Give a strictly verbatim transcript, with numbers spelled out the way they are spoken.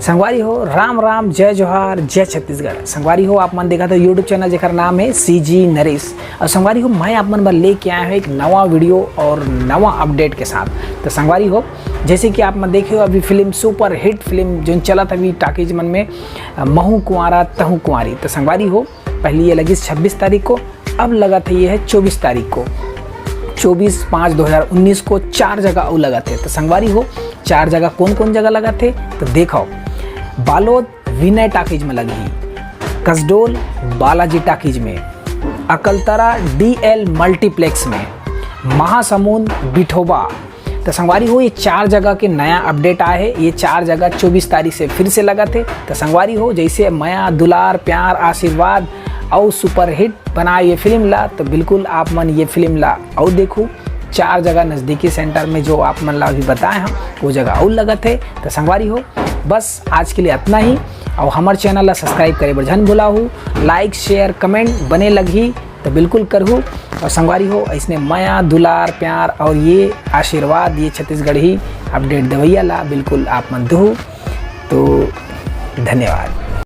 संगवारी हो, राम राम, जय जोहार, जय छत्तीसगढ़। संगवारी हो, आप मन देखत हो YouTube चैनल जेकर नाम है CG नरेश। और संगवारी हो, मैं आप मन बर लेके आया हूँ एक नवा वीडियो और नवा अपडेट के साथ। तो संगवारी हो, जैसे कि आप मन देखे हो, अभी फिल्म, सुपर हिट फिल्म जोन चलत अभी टाकीज मन में, अ, महू कुंवारा तहू कुंवारी। तो संगवारी हो, पहली ये लगिस छब्बीस तारीख को, अब लगत है ये है चौबीस तारीख को, चौबीस पाँच दो हज़ार उन्नीस को चार जगह अउ लगत है। तो संगवारी हो, चार जगह कौन कौन जगह लगत है, तो देखो, बालोद विनय टाकीज में लगही, कसडोल बालाजी टाकीज में, अकलतरा DL मल्टीप्लेक्स में, महासमुंद बिठोबा। तो संगवारी हो, ये चार जगह के नया अपडेट आए है। ये चार जगह चौबीस तारीख से फिर से लगत है। तो संगवारी हो, जैसे मया, दुलार, प्यार, आशीर्वाद और सुपरहिट बनाए ये फिल्म ला, तो बिल्कुल आप मन ये फिल्म ला अउ देखू। चार जगह नजदीकी सेंटर में जो आप मन ला अभी बताए हम, वो जगह अउ लगत है। तो संगवारी हो, बस आज के लिए इतना ही। और हमारे चैनल ला सब्सक्राइब करे बर झन भुलाहू, लाइक, शेयर, कमेंट बने लगही तो बिल्कुल करहू। और संगवारी हो, ऐसने मया, दुलार, प्यार और ये आशीर्वाद, ये छत्तीसगढ़ी अपडेट देवैया ला बिल्कुल आप मन दुहू। तो धन्यवाद।